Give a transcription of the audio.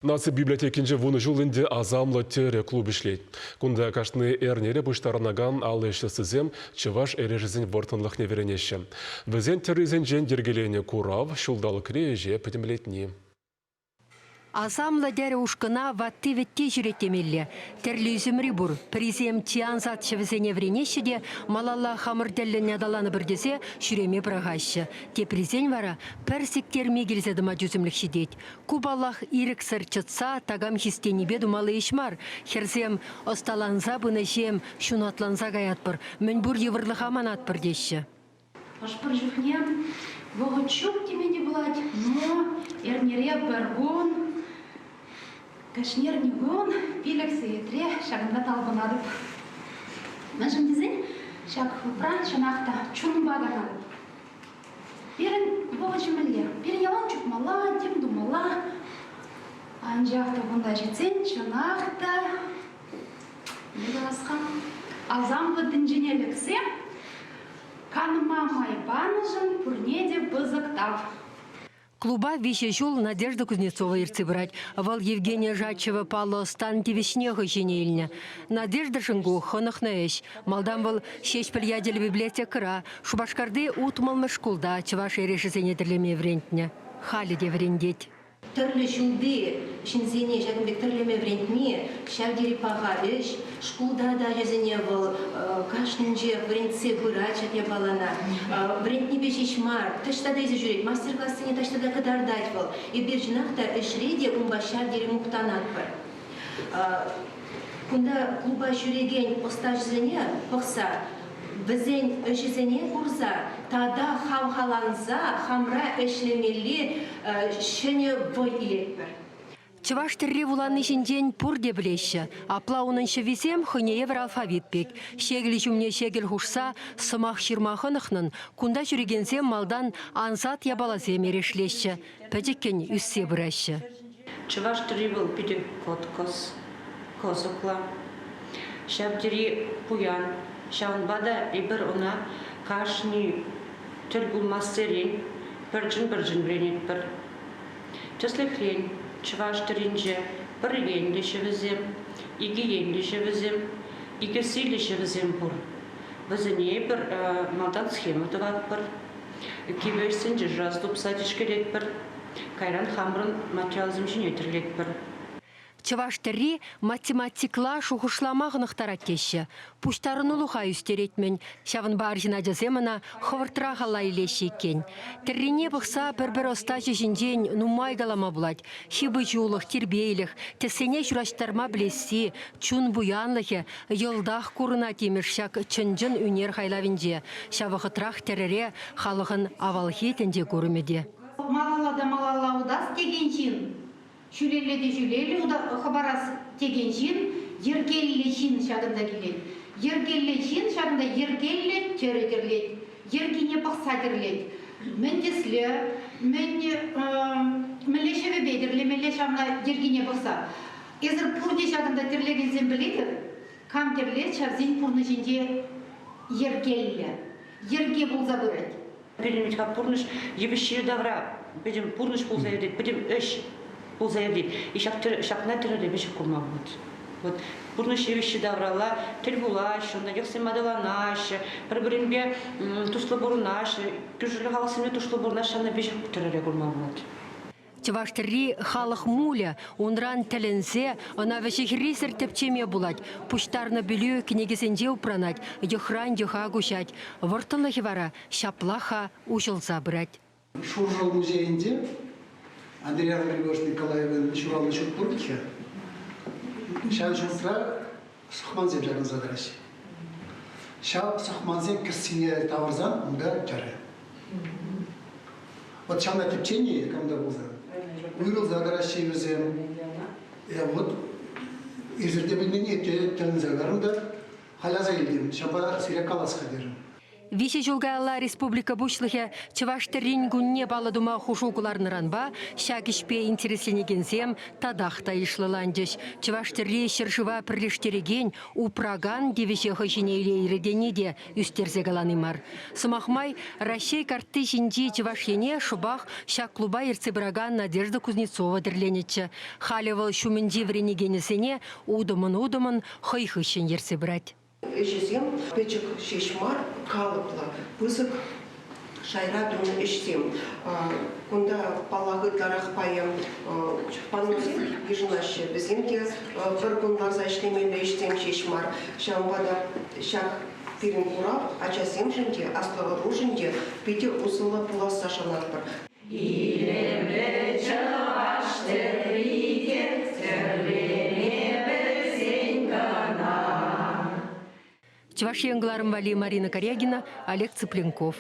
Наци библиотекинче вунӑ ҫул ӗнтӗ Асамлӑ тӗрӗ клуб ӗҫлет. Кунта кашни эрнере пуҫтарӑнакан алӑ ӗҫ чӑваш эрешӗсен вӑрттӑнлӑхне вӗренеҫҫӗ. Вӗсен тӗррисенчен йӗркеленӗ курав ҫулталӑкри ӗҫе пӗтӗмлетни. Асамлӑ тӗрӗ ушкӑна ватти-вӗтти ҫӳрет темелле. Тӗрлӗ ӳсӗмри пур. Пӗрисем чи ансат ҫӗвӗсене вӗренеҫҫӗ те малалла хамӑр тӗллӗн аталанӑпӑр тесе ҫӳреме пӑрахаҫҫӗ. Теприсен вара пӗр сиктерми килсе тӑма тӳсӗмлӗх ҫитет. Ку, паллах, ирӗксӗр чӑтса такам хистенипе тумалли ӗҫ мар. Хӗрсем ӑсталанса пынӑҫем ҫунатланса каятпӑр, мӗнпур йывӑрлӑха манатпӑр теҫҫӗ. Хӑш-пӗр чухне вӑхӑт ҫук теме те пулать, но эрнере пӗр кун, кашни кун 5 сехетре ҫакӑнта талпӑнатӑп. Мӗншӗн тесен ҫак клубра чӑнах та чунпа канатӑп. Пирӗн вӑхӑчӗ мӗнле? Пирӗн ялан чупмалла, тем тумалла. Анчах та кунта ҫитсен чӑнах та мӗн калас-ха? Асамлӑ тӗнчене лексе канма май панӑшӑн пурне те пысӑк тав. Клуба виҫӗ ҫул Надежда Кузнецова ертсе пырать. Вӑл Евгения Жачева паллӑ ӑстан тивӗҫне хӑй ҫине илнӗ. Надеждӑшӑн ку хӑнӑхнӑ ӗҫ. Малтан вӑл Ҫеҫпӗл ячӗллӗ библиотекӑра, Шупашкарти утмӑлмӗш шкулта чӑваш эрешӗсене тӗрлеме вӗрентнӗ. Халӗ те вӗрентет. Тӗрлӗ ҫулти ҫынсене ҫакӑн пек тӗрлеме вӗрентни ҫав тери паха ӗҫ. Шкулта та ачасене вӑл кашнинчех вӗрентсе пырать ҫак япалана. Вӗрентнипе ҫеҫ мар, таҫта та илсе ҫӳрет, мастер-классене таҫта та кӑтартать вӑл. Эпир чӑнах та ӗҫре те унпа ҫав тери мухтанатпӑр. Кунта клуба ҫӳрекен ӑстаҫӑсене пӑхса, вӗсен ӗҫӗсене курса тата хавхаланса хамра ӗҫлемелли ҫӗнӗ вӑй илетпӗр. Чӑваш тӗрри вулани ҫинчен пурте пӗлеҫҫӗ. Апла унӑн ҫӗввисем хӑйне евӗр алфавит пек. Ҫекӗл ҫумне ҫекӗл хушса сӑмах ҫырма хӑнӑхнӑн кунта ҫӳрекенсем малтан ансат япаласем эрешлеҫҫӗ, пӗчӗккӗн ӳссе пыраҫҫӗ. Чӑваш тӗрри вӑл питӗ кӑткӑс, кӑсӑклӑ, ҫав тери пуян. Ҫавӑнпа та эпир ӑна кашни тӗл пулмассерен пӗрчӗн-пӗрчӗн вӗренетпӗр. Тӗслӗхрен, чӑваш тӗрринче пӗр енлӗ ҫӗвӗсем, икӗ енлӗ ҫӗвӗсем, икӗ сийлӗ ҫӗвӗсем пур. Вӗсене эпир малтан схема тӑватпӑр, кивӗ ӗҫсенче шыраса тупса тишкеретпӗр, кайран хамӑрӑн материалсем ҫине тӗрлетпӗр. Чӑваш тӗрри математикла шухӑшлама хӑнӑхтарать теҫҫӗ. Пуҫтарӑнулӑха ӳстерет-мӗн. Ҫавӑнпа арҫын ачасем ӑна хӑвӑртрах алла илеҫҫӗ иккен. Тӗррине пӑхса пӗр-пӗр ӑстаҫӑ ҫинчен нумай калама пулать. Ҫыпӑҫулӑх, тирпейлӗх, тӗссене ҫураҫтарма пӗлесси, чун пуянлӑхӗ йӑлтах курӑнать имӗш ҫак чӑн-чӑн ӳнер хайлавӗнче. Ҫав вӑхӑтрах тӗрӗре халӑхӑн авалхи тӗнче курӑмӗ те. Малалла та малалла утас текен ҫын Ҫӳлелле те ҫӳлелле хӑпарас текен ҫын йӗркеллӗ ҫын ҫакӑнта килет. Йӗркеллӗ ҫын ҫакӑнта йӗркеллӗ тӗрӗ тӗрлет, йӗркине пӑхса тӗрлет. Мӗн тӗслӗ, мӗн мӗнле ҫӗвӗпе тӗрлемелле ҫавна йӗркине пӑхса. Эсӗр пурте ҫакӑнта тӗрлекенсем пӗлетӗр, кам тӗрлет, ҫавсен пурнӑҫӗнче йӗркеллӗ, йӗрке пулса пырать. Пирӗн вӗт-ха пурнӑҫ йывӑҫ тавра пӗтӗм пурнӑҫ пулса иртет, пӗтӗм ӗҫ пулса иртет. И ҫак ҫакна тӗрӗлеме ҫук курма пулать. Вот пурнӑҫ йывӑҫҫи тавралла тӗл пулаҫҫӗ, унта йӑхсем аталанаҫҫӗ, пӗр-пӗринпе туслӑ пурӑнаҫҫӗ, кӳршӗллӗ халӑхсемпе туслӑ пурӑнаҫҫӗ, ҫавна веҫех тӗрӗре курма пулать. Чӑваш тӗрри халӑх мулӗ, унран тӗлӗнсе ӑна вӗҫӗ-хӗррисӗр тӗпчеме пулать. Пуҫтарнӑ пӗлӳ кӗнекесенче упранать, йӑхран йӑха куҫать. Вӑрттӑнлӑхӗ вара ҫаплах-ха уҫӑлса пырать. Шуршӑл музейӗнче Андриян Григорьевич Николаевӑн ҫуралнӑ ҫурт пур вӗт-ха. Ҫав ҫуртра сӑхмансем ҫакӑнса тӑраҫҫӗ. Ҫав сӑхмансен кӗсйине тавӑрсан унта тӗрӗ. Вот ҫавна тӗпчени кам та пулсан, уйрӑлса тӑраҫҫӗ вӗсем. Вот эсир те пӗлменни тӗлӗнсе кайрӑм та халь аса илтӗм, ҫапла сире калас-ха терӗм. Виҫӗ ҫул каялла республика Пуҫлӑхӗ Чӑваш тӗррин кунне паллӑ тума хушу кӑларнӑранпа ҫак ӗҫпе интересленекенсем татах та йышлӑланчӗҫ. Чӑваш тӗрри ҫӗршыва пӗрлештерекен, упракан тивӗҫе хӑй ҫине илейрӗ тени те ӳстерсе калани мар. Сӑмах май, Раҫҫей картти ҫинчи Чӑваш Ене шӑпах ҫак клуба ертсе пыракан Надежда Кузнецова тӗрленӗччӗ. Халӗ вӑл ҫумӗнчи вӗренекенӗсене утӑмӑн-утӑмӑн хӑй хыҫҫӑн ертсе пырать. Ӗҫӗсем пӗчӗк ҫеҫ мар, калӑплӑ, пысӑк шайра тунӑ ӗҫсем. Кунта, паллах, ытларах пайӗ панносем йышӑнаҫҫӗ. Вӗсем те пӗр кун ларса ӗҫлемелле ӗҫсем ҫеҫ мар. Ҫавӑнпа та ҫак пирӗн курав ачасемшӗн те, аслӑ ӑрушӑн те питӗ усӑллӑ пуласса шанатпӑр. Илемлӗ чӑваш тӗрри те тӗрлеме пӗлсен кӑна. Чӑваш Ен кӑларӑм валли Марина Карягина, Олег Цыпленков.